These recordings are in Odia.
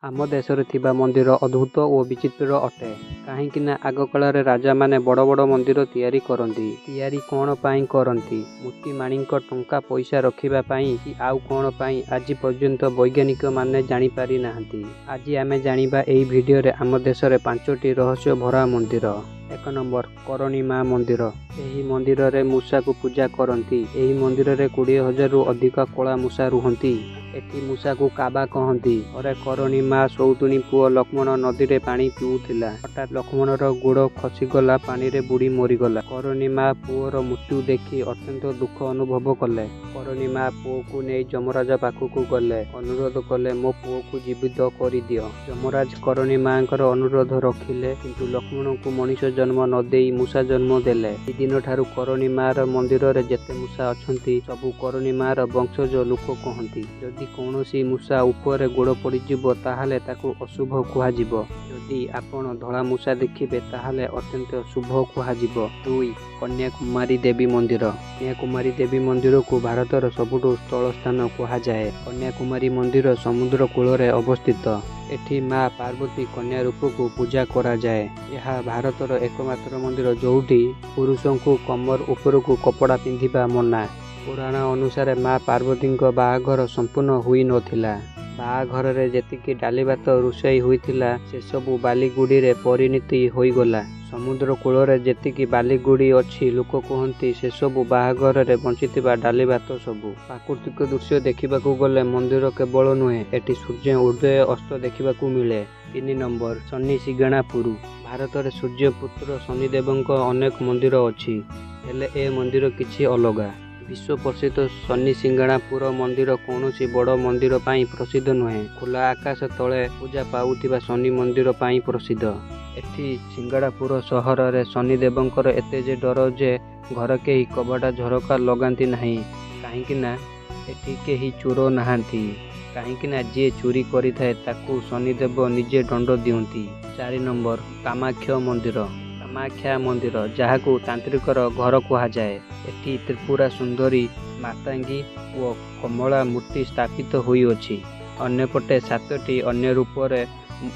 ଆମ ଦେଶରେ ଥିବା ମନ୍ଦିର ଅଦ୍ଭୁତ ଓ ବିଚିତ୍ର ଅଟେ। କାହିଁକି ନା ଆଗକାଳରେ ରାଜାମାନେ ବଡ଼ ବଡ଼ ମନ୍ଦିର ତିଆରି କରନ୍ତି। ତିଆରି କ'ଣ ପାଇଁ କରନ୍ତି? ମୋତି ମାଣିକ ଟଙ୍କା ପଇସା ରଖିବା ପାଇଁ କି ଆଉ କ'ଣ ପାଇଁ, ଆଜି ପର୍ଯ୍ୟନ୍ତ ବୈଜ୍ଞାନିକମାନେ ଜାଣିପାରି ନାହାନ୍ତି। ଆଜି ଆମେ ଜାଣିବା ଏହି ଭିଡିଓରେ ଆମ ଦେଶରେ 5ଟି ରହସ୍ୟ ଭରା ମନ୍ଦିର। 1 ନମ୍ବର, କରଣୀ ମା ମନ୍ଦିର। ଏହି ମନ୍ଦିରରେ ମୂଷାକୁ ପୂଜା କରନ୍ତି। ଏହି ମନ୍ଦିରରେ 20,000ରୁ ଅଧିକ କଳା ମୂଷା ରୁହନ୍ତି। ଏଠି ମୂଷାକୁ କାବା କହନ୍ତି। ଥରେ କରଣୀ ମା ସଉତୁଣୀ ପୁଅ ଲକ୍ଷ୍ମଣ ନଦୀରେ ପାଣି ପିଉଥିଲା। ହଠାତ୍ ଲକ୍ଷ୍ମଣର ଗୋଡ଼ ଖସିଗଲା, ପାଣିରେ ବୁଡ଼ି ମରିଗଲା। କରଣୀ ମା ପୁଅର ମୃତ୍ୟୁ ଦେଖି ଅତ୍ୟନ୍ତ ଦୁଃଖ ଅନୁଭବ କଲେ। କରଣୀ ମା ପୁଅକୁ ନେଇ ଯମରାଜ ପାଖକୁ ଗଲେ। ଅନୁରୋଧ କଲେ, ମୋ ପୁଅକୁ ଜୀବିତ କରିଦିଅ। ଯମରାଜ କରଣୀ ମାଙ୍କର ଅନୁରୋଧ ରଖିଲେ, କିନ୍ତୁ ଲକ୍ଷ୍ମଣଙ୍କୁ ମଣିଷ ଜନ୍ମ ନ ଦେଇ ମୂଷା ଜନ୍ମ ଦେଲେ। ଏହି ଦିନଠାରୁ କରଣୀ ମାର ମନ୍ଦିରରେ ଯେତେ ମୂଷା ଅଛନ୍ତି, ସବୁ କରଣୀ ମାର ବଂଶଜ ଲୋକ କହନ୍ତି। ଯଦି କୌଣସି ମୂଷା ଉପରେ ଗୋଡ଼ ପଡ଼ିଯିବ, ତାହେଲେ ତାକୁ ଅଶୁଭ କୁହାଯିବ। ଯଦି ଆପଣ ଧଳା ମୂଷା ଦେଖିବେ, ତାହେଲେ ଅତ୍ୟନ୍ତ ଶୁଭ କୁହାଯିବ। 2, କନ୍ୟାକୁମାରୀ ଦେବୀ ମନ୍ଦିର। କନ୍ୟାକୁମାରୀ ଦେବୀ ମନ୍ଦିରକୁ ଭାରତର ସବୁଠୁ ସ୍ଥଳ ସ୍ଥାନ କୁହାଯାଏ। କନ୍ୟାକୁମାରୀ ମନ୍ଦିର ସମୁଦ୍ର କୂଳରେ ଅବସ୍ଥିତ। ଏଠି ମା ପାର୍ବତୀ କନ୍ୟା ରୂପକୁ ପୂଜା କରାଯାଏ। ଏହା ଭାରତର ଏକମାତ୍ର ମନ୍ଦିର ଯୋଉଠି ପୁରୁଷଙ୍କୁ କମର ଉପରକୁ କପଡ଼ା ପିନ୍ଧିବା ମନା। ପୁରାଣ ଅନୁସାରେ ମା ପାର୍ବତୀଙ୍କ ବାହାଘର ସମ୍ପୂର୍ଣ୍ଣ ହୋଇନଥିଲା। ବାହାଘରରେ ଯେତିକି ଡାଲି ଭାତ ରୋଷେଇ ହୋଇଥିଲା, ସେସବୁ ବାଲିଗୁଡ଼ିରେ ପରିଣତି ହୋଇଗଲା। ସମୁଦ୍ର କୂଳରେ ଯେତିକି ବାଲିଗୁଡ଼ି ଅଛି, ଲୋକ କୁହନ୍ତି ସେସବୁ ବାହାଘରରେ ବଞ୍ଚିଥିବା ଡାଲି ଭାତ ସବୁ। ପ୍ରାକୃତିକ ଦୃଶ୍ୟ ଦେଖିବାକୁ ଗଲେ ମନ୍ଦିର କେବଳ ନୁହେଁ, ଏଠି ସୂର୍ଯ୍ୟ ଉଦୟ ଅସ୍ତ ଦେଖିବାକୁ ମିଳେ। 3 ନମ୍ବର, ଶନି ସିଙ୍ଗଣାପୁର। ଭାରତରେ ସୂର୍ଯ୍ୟପୁତ୍ର ଶନିଦେବଙ୍କ ଅନେକ ମନ୍ଦିର ଅଛି, ହେଲେ ଏ ମନ୍ଦିର କିଛି ଅଲଗା। ବିଶ୍ୱ ପ୍ରସିଦ୍ଧ ଶନି ସିଙ୍ଗଣାପୁର ମନ୍ଦିର କୌଣସି ବଡ଼ ମନ୍ଦିର ପାଇଁ ପ୍ରସିଦ୍ଧ ନୁହେଁ, ଖୋଲା ଆକାଶ ତଳେ ପୂଜା ପାଉଥିବା ଶନି ମନ୍ଦିର ପାଇଁ ପ୍ରସିଦ୍ଧ। ଏଠି ସିଙ୍ଗଣାପୁର ସହରରେ ଶନିଦେବଙ୍କର ଏତେ ଯେ ଡର ଯେ ଘରେ କେହି କବାଟ ଝରକା ଲଗାନ୍ତି ନାହିଁ। କାହିଁକି ନା ଏଠି କେହି ଚୋର ନାହାନ୍ତି। କାହିଁକି ନା ଯିଏ ଚୋରି କରିଥାଏ, ତାକୁ ଶନିଦେବ ନିଜେ ଦଣ୍ଡ ଦିଅନ୍ତି। 4 ନମ୍ବର, କାମାକ୍ଷ ମନ୍ଦିର। କାମାକ୍ଷା ମନ୍ଦିର, ଯାହାକୁ ତାନ୍ତ୍ରିକର ଘର କୁହାଯାଏ। ଏଠି ତ୍ରିପୁରା ସୁନ୍ଦରୀ, ମାତାଙ୍ଗୀ ଓ କମଳା ମୂର୍ତ୍ତି ସ୍ଥାପିତ ହୋଇଅଛି। ଅନ୍ୟପଟେ 7ଟି ଅନ୍ୟ ରୂପରେ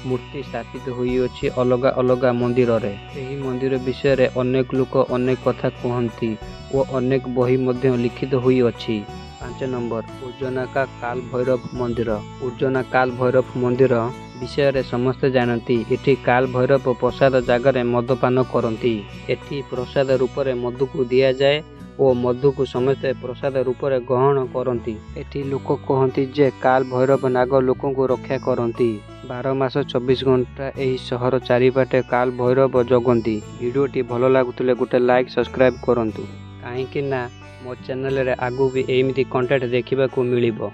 ମୂର୍ତ୍ତି ସ୍ଥାପିତ ହୋଇଅଛି ଅଲଗା ଅଲଗା ମନ୍ଦିରରେ। ଏହି ମନ୍ଦିର ବିଷୟରେ ଅନେକ ଲୋକ ଅନେକ କଥା କୁହନ୍ତି ଓ ଅନେକ ବହି ମଧ୍ୟ ଲିଖିତ ହୋଇଅଛି। 5 ନମ୍ବର, ଉଜ୍ଜୈନକା କାଲ ଭୈରବ ମନ୍ଦିର। ଉଜ୍ଜୈନ କାଲ ଭୈରବ ମନ୍ଦିର ବିଷୟରେ ସମସ୍ତେ ଜାଣନ୍ତି। ଏଠି କାଲ ଭୈରବ ପ୍ରସାଦ ଜାଗାରେ ମଦପାନ କରନ୍ତି। ଏଠି ପ୍ରସାଦ ରୂପରେ ମଦକୁ ଦିଆଯାଏ ଓ ମଦକୁ ସମସ୍ତେ ପ୍ରସାଦ ରୂପରେ ଗ୍ରହଣ କରନ୍ତି। ଏଠି ଲୋକ କହନ୍ତି ଯେ କାଲ ଭୈରବ ନାଗ ଲୋକଙ୍କୁ ରକ୍ଷା କରନ୍ତି। 12 ମାସ 24 ଘଣ୍ଟା ଏହି ସହର ଚାରିପଟେ କାଲ ଭୈରବ ଜଗନ୍ତି। ଭିଡ଼ିଓଟି ଭଲ ଲାଗୁଥିଲେ ଗୋଟେ ଲାଇକ୍, ସବସ୍କ୍ରାଇବ୍ କରନ୍ତୁ, କାହିଁକି ନା ମୋ ଚ୍ୟାନେଲରେ ଆଗକୁ ବି ଏମିତି କଣ୍ଟେଣ୍ଟ ଦେଖିବାକୁ ମିଳିବ।